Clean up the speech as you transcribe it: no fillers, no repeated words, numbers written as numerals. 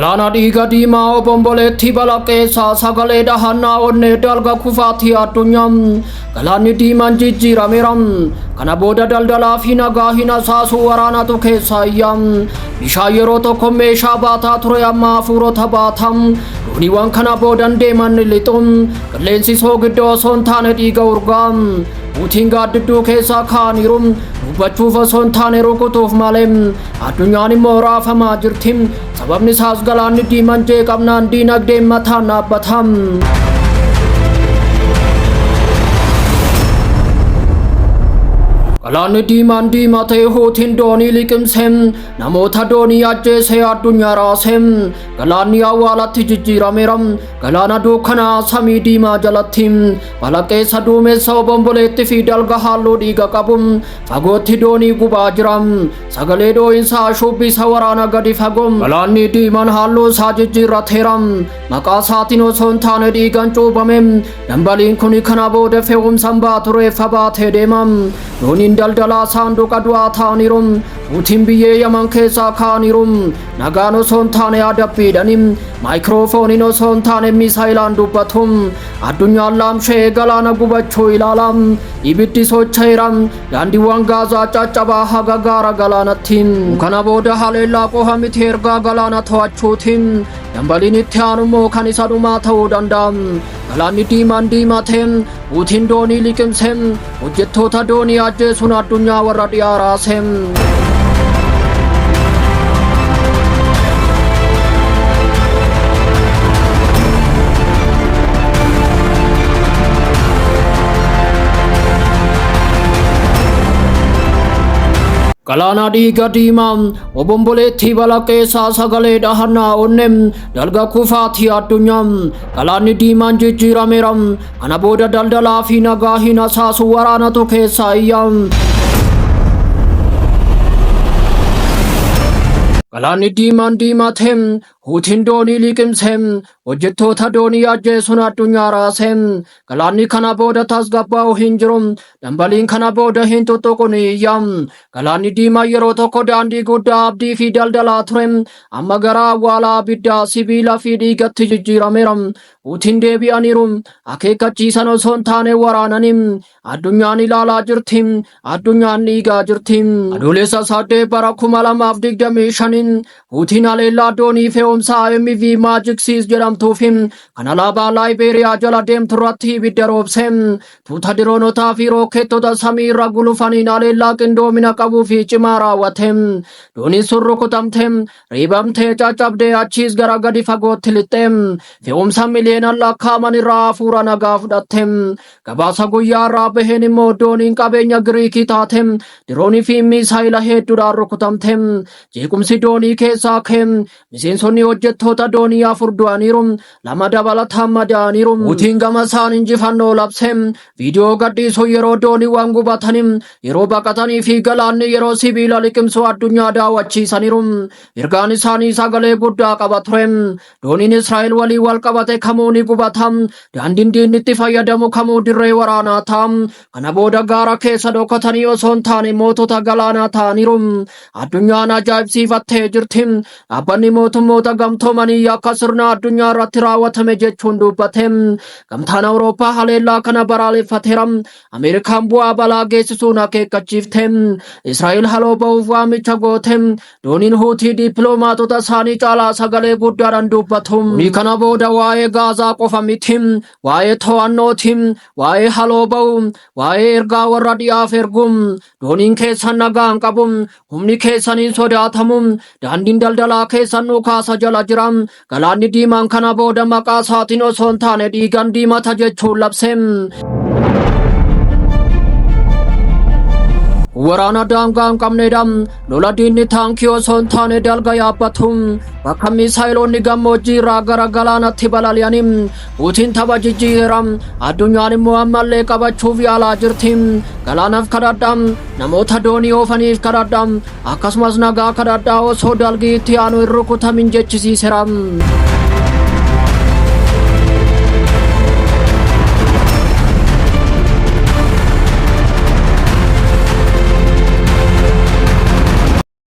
Galaana dhiiga diimaa obomboleettii balaqqeessaa sagalee dhahannaa onnee dalga kufaatii addunyaa. Galaanni diimaan jijjiirameera. Kana booda daldalaa fi nagaa hin hasaasuu waraanatu keessaa iyya. Bishaan yeroo tokko meeshaa baataa ture amma hafuurota baata. Dooniiwwan kana boodan deeman ni lixu. Qilleensi soogiddoo osoo hin taane dhiiga urgaa. Huutiin gaaddidduu keessaa kaa'aniiru. Dubbachuuf osoo hin taane rukutuuf malee. Addunyaan immoo raafamaa jirti. Sababni isaas galaanni diimaan jeeqamnaan diinagdeen mataan dhaabbata. Galaanni diimaan diimatee Huutiin doonii liqimse, namoota doonii ajjeesee addunyaa raase. Galaanni awwaalatti jijjiirameera. Galaana dukkanaa samii diimaa jalatti balaqqeessa duumessa obomboleetti fi dalga halluu dhiiga qabu fagootti doonii gubaa jira. Sagalee dhoo'insaa shubbisa waraana gadi fagoo. Galaanni diimaan halluu isaa jijjiirrateera. Maqaa isaatiin osoo hin taane dhiigan cuubame. Dambaliin kun kana booda fe'umsaan baatu reeffa baatee deema. Dooniin daldalaa saanduqa du'aa ta'aniiru. Huutiin biyyee Yaman keessaa ka'aniiru. Nagaan osoo hin taane adabbiidhani. Maayikiroofooniin osoo hin taane miisaayilaan dubbatu. Addunyaan laamshee galaana gubachuu ilaala. Ibiddi socho'eera. Daandiiwwan Gaazaa caccabaa haga gaara galaanatti. Kana booda haleellaa qofa miti ergaa galaana to'achuuti. Dambaliin itti aanu immoo kan isa dhumaa ta'uu danda'a. Galaanni diimaan diimatee Huutiin doonii liqimse hojjettoota doonii ajjeesuun addunyaa warra dhiyaa raase. Galaana dhiiga diimaa obomboleettii balaqqeessaa sagalee dhahannaa onne dalga kufaatii addunyaa. Galaanni diimaan jijjiirameera. Kana booda daldalaa fi nagaa hin hasaasu waraanatu keessaa iyya. Galaanni diimaan diimate, Huutiin doonii liqimse, hojjettoota doonii ajjeesuun addunyaa raase. Galaanni kana booda tasgabbaa'u hin jiru. Dambaliin kana booda hin tuttuqu ni iyya. Galaanni diimaan yeroo tokko daandii guddaa abdii fi daldalaa ture. Amma gara awwaalaa abiddaa, sibiila fi dhiigatti jijjiirameera. Huutiin deebi'aniiru. Akeekkachiisan osoo hin taane waraanani. Addunyaan ilaalaa jirti. Addunyaan dhiigaa jirti. Adoolessa 8 bara 2025 Huutiin haleellaa doonii fe'umsaa MV Magic Seas jedhamtuu fi kan alaabaa Laayibeeriyaa jala deemtu irratti ibidda roobse. Tuuta diroonotaa fi rookettota samii irra gulufaniin haleellaa qindoomina qabuu fi cimaa raawwate. Dooniin sun rukutamte, reebamtee caccabdee achiis gara gadi fagootti lixxe. Fe'umsa miliyoonaan lakkaa'aman irraa hafuura nagaa fudhatte. Gabaasa guyyaa irraa baheen immoo dooniin qabeenya Giriikii taate diroonii fi miisaayila hedduudhaan rukutamte. Jeequmsi doonii keessaa ka'e miseensonni hojjettoota doonii 4 du'aniiru, 2 dabalataan madaa'aniiru. Huutiin gama isaan injifannoo labse. Viidiyoo gadhiisuun yeroo dooniiwwan gubatanii, yeroo baqatanii fi galaanni yeroo sibiila liqimsu addunyaa daawwachiisaniiru. Ergaan isaanii sagalee guddaa qaba ture. Dooniin Israa'el waliin wal qabate kamuu ni gubata. Daandiin diinni itti fayyadamu kamuu dirree waraanaa ta'a. Kana booda gaara keessa dhokatanii osoo hin taane mootota galaanaa ta'aniiru. Addunyaan ajaa'ibsiifattee jirti. Dhaabbanni mootummoota gamtoomanii yakka sirna addunyaa irratti raawwatame jechuun dubbate. Gamtaan Awurooppaa haleellaa kana balaaleffateera. Ameerikaan bu'aa balaa geessisuun akeekkachiifte. Israa'el haloo ba'uuf waamicha goote. Dooniin Huutii dippiloomaatota isaanii caalaa sagalee guddaadhaan dubbatu. Kuni kana booda waa'ee Gaazaa qofa miti. Waa'ee to'annooti, waa'ee haloo ba'u, waa'ee ergaa warra dhiyaaf ergu. Dooniin keessan nagaa hin qabu, humni keessan hin sodaatamu, daandiin daldalaa keessan dhukaasa jala jira. Galaanni diimaan kana booda maqaa isaatiin osoo hin taane dhiigan diimata jechuun labse. Waraana daangaa hin qabnedha. Lola diinni taankii osoo hin taane dalga yaabbatu. Bakka miisaayiloonni gammoojjii irraa gara galaanatti balali'anii Huutiin tapha jijjiireera. Addunyaan immoo ammallee qabachuuf yaalaa jirti. Galaanaaf kadhadha. Namoota doonii oofaniif kadhadha. Akkasumas nagaa kadhadhaa osoo dalgi itti aanu hin rukutamin jechisiiseera.